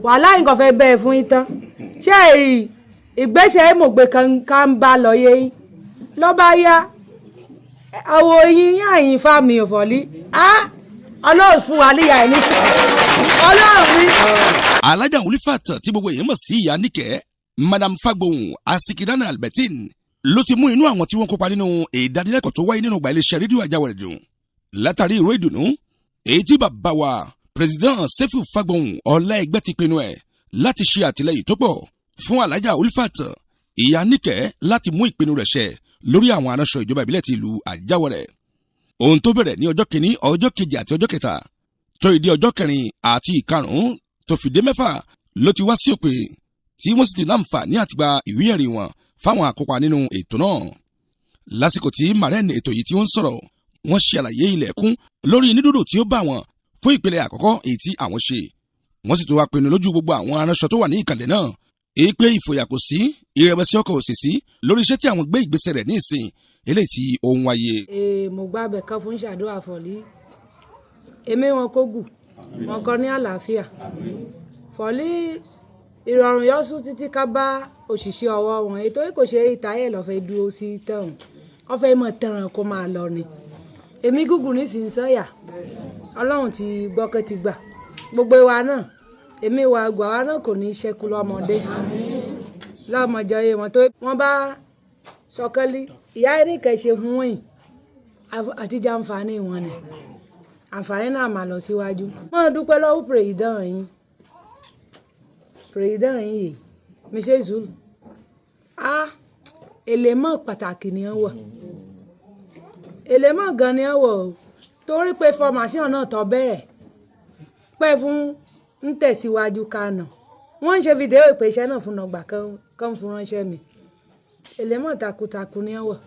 Wàhálà nǹkan fẹ́ bẹ́ẹ̀ fún yín tán. Ṣé èrì ìgbésẹ̀ èmọ̀gbé kan ń bá lọ yé yín ló bá yá àwọ̀ yín yáàyín fáàmì òfòlí. Ọlọ́run fún wa níyà ẹ̀ ní Ọlọ́run mi. Alájà Wulifat, tí gbogbo èèyàn mọ̀ sí Ìyá Níkẹ́, Madam Fagbohun Asikidana Albertine, ló ti mú inú àwọn tí wọ́n kópa nínú ìdánilẹ́kọ̀ọ́ tó wáyé nínú ìgbà iléeṣẹ́ rédíò Ajáwọ̀rẹ̀ dùn látàrí ìró ìdùnnú èyí tí bàbá wa President Sefiu Fagbohun Ọláẹgbẹ́ ti pinnu ẹ̀ láti ṣe àtìlẹ́yìn tó pọ̀ fún Alájà Wulifat Ìyá Níkẹ́ láti mú ìpinnu rẹ̀ ṣẹ lórí àwọn aránṣọ ìjọba ìbílẹ̀ ti ìlú Àjáwọ̀rẹ̀. Ohun tó bẹ̀rẹ̀ ní ọjọ́ kìíní, ọjọ́ kejì àti ọjọ́ kẹta, tó ìdí ọjọ́ kẹrin àti ìkarùn-ún tó fi dé mẹ́fà, ló ti wá sí òpin, tí wọ́n sì ti láǹfààní àti gba ìwé ẹ̀rí wọn fáwọn àkópa nínú ètò náà. Lásìkò tí marraine ètò yìí tí wọ́n ń sọ̀rọ̀, wọ́n ṣe àlàyé ilẹ̀kùn lórí nídúdò tí ó bá wọn fún ìpele àkọ́kọ́ èyí tí àwọn ṣe. Wọ́n sì tún wá pinnu lójú gbogbo àwọn aránṣọ tó wà ní ìkàlẹ̀ náà èyí pé ìfòyà kò sí, ìrẹ̀wẹ̀sì ọkàn ò sì sí lórí iṣẹ́ tí àwọn gbé ìgbésẹ̀ rẹ̀ ní ìsìn eléyìí tí ó ń wáyé. Ee, mo gbàbẹ kan fún ṣàdúrà fọlí èmi wọn kó gù wọn kọ ní àlàáfíà fọlí ìrọ̀rùn yọ́sùn títí ká bá òṣìṣẹ́ ọwọ́ wọn. Ètò kò ṣe ìtayẹ̀ lọ́fẹ́ dúró sí tẹ̀hún, wọ́n fẹ́ mọ̀ tẹ̀ràn kó máa lọ ni. Èmi gúgùn nísìnyí sọ́yà, Ọlọ́run ti gbọ́kẹ́ ti gbà gbogbo wa náà. Èmi wa gbà wa náà kò ní í ṣẹ́kù lọ́mọdé lọ́mọjọ yé wọn tó wọ́n bá sọkẹ́lí ìyá ẹnìkẹ́ ṣe fún wọ̀nyí àti jàǹfààní wọn ni àǹfààní náà máa lọ síwájú. Wọ́n dúpẹ́ lọ́wọ́ president yín, president yín yìí, Mrs Zulu. Ah, èlèmọ̀ pàtàkì ni wọ́n wọ̀, èlèmọ̀ gan ni wọ́n wọ̀ o, torí pé formation náà tó bẹ̀rẹ̀ pẹ́ fún ń tẹ̀síwájú kánà. Wọ́n ń ṣe fídíò ìpè iṣẹ́ náà fún ọgbà kan fún ránṣẹ́ mi. Èlèmọ̀ takuntakun ni wọ́n wọ̀.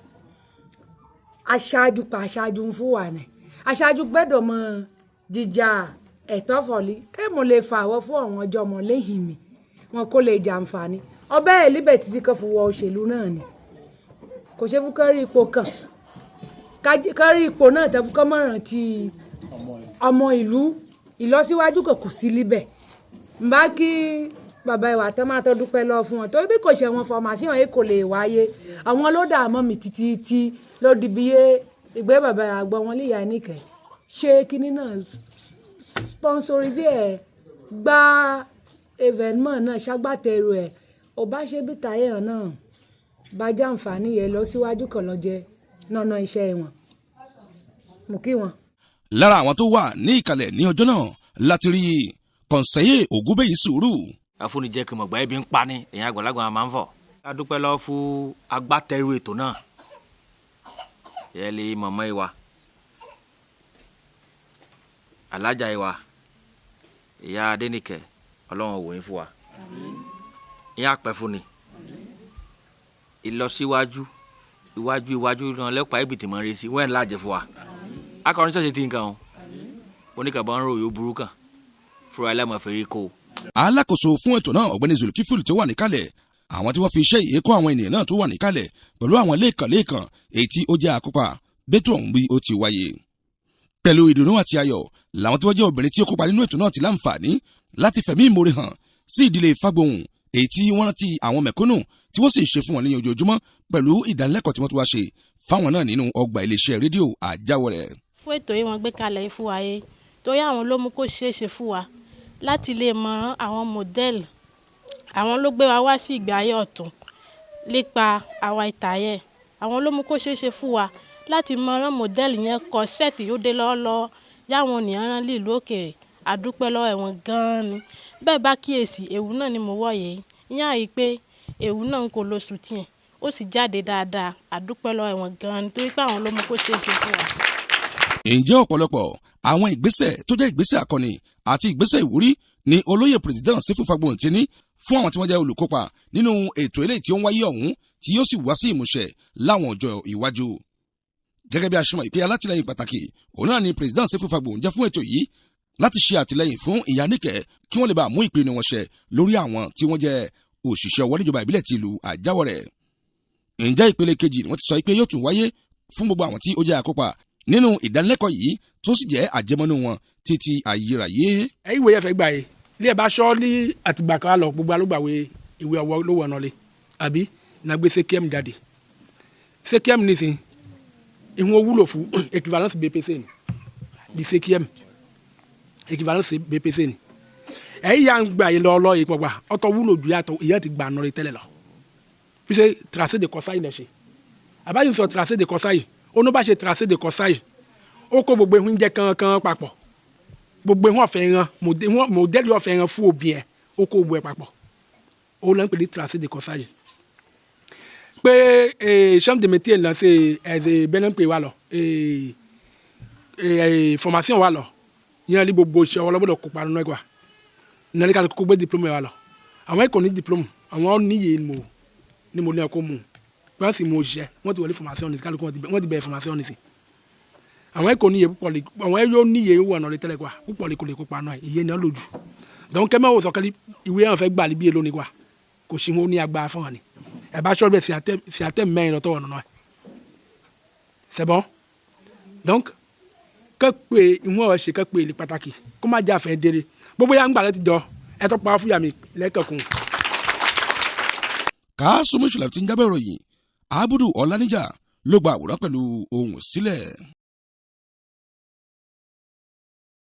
Aṣáájú pa aṣáájú ń fún wa ní aṣáájú gbẹ́dọ̀ mọ jíjà ẹ̀tọ́ fọ̀lí kẹ́mu lè fà wọ́ fún àwọn ọjọ́ ọmọ lẹ́yìn mi wọn kó lè jàǹfààní ọbẹ̀ ẹ̀ títí kan fún wọ òṣèlú náà ni kò ṣe fún kárí ipò kan kárí ipò náà tẹ́ fún kọ́mọ̀ràn ti ọmọ ìlú. Ìlọsíwájú kò kù sí líbẹ̀ nbá kí bàbá ìwà tán máa tọ́ dúpẹ́ lọ fún wọn, torí bí kò ṣe wọn formation yìí kò lè wáyé. Àwọn ló dààmú mi títí tí ló di bí yé ìgbé bàbá àgbọ̀ wọn líyà níkẹ́ ṣé kinní náà sponsorize ẹ̀ gba événement náà, ṣagbátẹrù ẹ̀. Ò bá ṣe bí táyà náà bá jàǹfààní yẹn lọ síwájú kan lọ jẹ nọ́nà iṣẹ́ wọn mú kí wọn. Lára àwọn tó wà ní ìkàlẹ̀ ní ọjọ́ náà láti rí Kọ̀ǹsẹ́yè Ògúnbẹ̀yì Sùúrù. Afúnijẹ́ kí mọ̀gbà ebi ń pa ni èèyàn àgbàlagbà máa ń fọ̀. A dúpẹ́ lọ fún agbátẹrù ètò náà yẹ lè mọ̀mọ́ ìwà alájà ìwà ìyá Adénìkẹ́. Ọlọ́run wò yín fún wa, ìyá pẹ́ fún ni ìlọsíwájú iwájú iwájú náà lẹ́pàá ibi tí mo rí sí wẹ́n láàjẹ fún wa. Akọrin ṣọ́ọ̀ṣì ti nǹkan o oníkàbọ̀ ń ròyìn ó burú kàn fúra ẹlẹ́mọ̀ fèrè kó o. Alákòóso fún ètò náà, Ọ̀gbẹ́ni Zulkifil, tó wà níkàlẹ̀, àwọn tí wọ́n fi iṣẹ́ yìí kọ́ àwọn ènìyàn náà tó wà níkàlẹ̀ pẹ̀lú àwọn lẹ́ẹ̀kan lẹ́ẹ̀kan èyí tí ó jẹ́ àkópa bẹ́tò ọ̀hún bí ó ti wáyé. Pẹ̀lú ìdùnnú àti ayọ̀ làwọn tí wọ́n jẹ́ obìnrin tí ó kópa nínú ètò náà ti láǹfààní láti fẹ̀mí ìmoore hàn sí ìdílé Fágbohùn, èyí tí wọ́n rántí àwọn mẹ̀kúnnù tí wọ́n sì ṣe fún wọn ní ojoojúmọ́ pẹ̀lú ìdánilẹ́kọ̀ọ́ tí wọ́n tún wá ṣe fáwọn náà nínú ọgbà iléeṣẹ́ rédíò Àjáwọ̀rẹ̀. Fún ètò yìí wọ́n gbé kalẹ̀ yìí fún wa yìí, torí àwọn ló mú kó ṣeé ṣe fún wa láti lè mọ àwọn model. Àwọn ló gbé wa wá sí ìgbé ayé ọ̀tun nípa àwa ìtàyẹ̀. Àwọn ló mú kó ṣeé ṣe fún wa láti mọ rán model yẹn kọ sẹ́ẹ̀tì yóò dé lọ́wọ́lọ́wọ́ yáwọn ènìyàn rán lílùú òkèèrè. Àdúpẹ́ lọ́wọ́ ẹ̀wọ̀n gan-an ni. Bẹ́ẹ̀ bá kíyèsí èwù náà ni mo wọ̀ yìí, ìyẹn àrí pé èwù náà ń kó lóṣù tiẹ̀ ó sì jáde dáadáa. Àdúpẹ́ lọ́wọ́ ẹ̀wọ̀n gan-an ni, torí pé àwọn ló mú kó ṣeé ṣe fún wa. Ǹjẹ́ ọ̀pọ̀lọpọ̀ àwọn ìgbésẹ̀ tó jẹ́ ìgbésẹ̀ akọni àti ìgbésẹ̀ ìwúrí ni olóyè President Sefiu Fagbohun ti ní fún àwọn tí wọ́n jẹ́ olùkópa nínú ètò eléyìí tí ó ń wáyé ọ̀hún, tí yóò sì wá sí ìmúṣẹ láwọn ọjọ́ iwájú. Gẹ́gẹ́ bí a ṣe mọ̀ ìpè alátìlẹyìn pàtàkì òun náà ni President Sefiu Fagbohun jẹ́ fún ètò yìí láti ṣe àtìlẹyìn fún Ìyá Níkẹ́ kí wọ́n lè bá mú ìpinnu wọn ṣẹ lórí àwọn tí wọ́n jẹ́ òṣìṣẹ́ ọwọ́ níjọba ìbílẹ̀ ti ìlú Àjáwọ̀rẹ̀. Ǹjẹ́ ìpele kejì ni wọ́n ti sọ pé yóò tún wáyé fún gbogbo àwọn tí ó jẹ́ àkópa nínú ìdánilẹ́kọ̀ọ́ yìí, tó sì jẹ́ àjẹmọ́nú wọn títí ayérayé. Ẹ̀yin wo yẹ fẹ́ gbà yìí. Ní ẹ̀ bá sọ ní àtìgbà kan lọ gbogbo alógbàwé ìwé ọwọ́ ló wọ̀ ọ̀nà lé àbí nàgbé CKM jáde. CKM nìsín ìhun ó wúlò fún equivalence BPC ni di CKM equivalence BPC ni ẹ̀yìn yà ń gbà yìí lọ lọ yìí pọ̀gbà ọ̀tọ̀ wúlò ju yàtọ̀ ìyá ti gbà nọ tẹ́lẹ̀ lọ puisque tracé de corsage lẹ̀ ṣe àbáyé sọ tracé de corsage ó ní bá ṣe tracé de corsage ó kó gbogbo ehun jẹ kankan papọ̀ gbogbo ehun ọ̀fẹ́ hàn modèle ọ̀fẹ́ hàn fún òbí ẹ̀ ó kó gbogbo ẹ̀ papọ̀ ó lọ́n pè ní tracé de corsage pé chambre de métier là ṣe ẹ̀ẹ́dẹ̀ bẹ́ẹ̀ pè wá lọ formation wa lọ yẹn ní gbogbo iṣẹ́ ọlọ́gbọ́dọ̀ kópa nínú ẹ̀kọ́ nàní ká kó gbé diplôme wa lọ. Àwọn ẹ̀kọ́ ní diplôme àwọn níyè mo ní mo ní ẹ̀kọ́ mu wọ́n sì mú òṣìṣẹ́ wọ́n ti wọlé formation ní kálukú wọ́n ti bẹ̀rẹ̀ formation ní sí. Àwọn ẹ̀kọ́ níyè púpọ̀ lè àwọn ẹ̀yọ́ níyè wọ̀ ọ̀nà lè tẹ́lẹ̀ kwa púpọ̀ lè kò lè kópa náà ìyé ni wọ́n lò jù. Donc kẹ́mẹ́ wò sọ̀kẹ́lí ìwé yẹn fẹ́ gbà níbí èlò ní kwa kò sí wọn ní agbára fún wọn ni ẹ̀ bá sọ́ọ́ bẹ́ẹ̀ siatẹ́ mẹ́rin lọ́tọ̀ wọ̀ nínú ẹ̀. C'est bon. Donc kẹ́ pé ìwọ̀n ọ̀ ṣe kẹ́ pé ilé pàtàkì kó má jẹ́ àfẹ́ délé gbogbo yà ń gbà lẹ́tì dọ́ ẹ tọ́ pa fúyà mi lẹ́kẹ̀kùn. Kásùmù Ìṣọ̀lá tí ń jábọ̀ ìròyìn, Abudu Ọláníjà ló gba àwòrán pẹ̀lú ohùn sílẹ̀.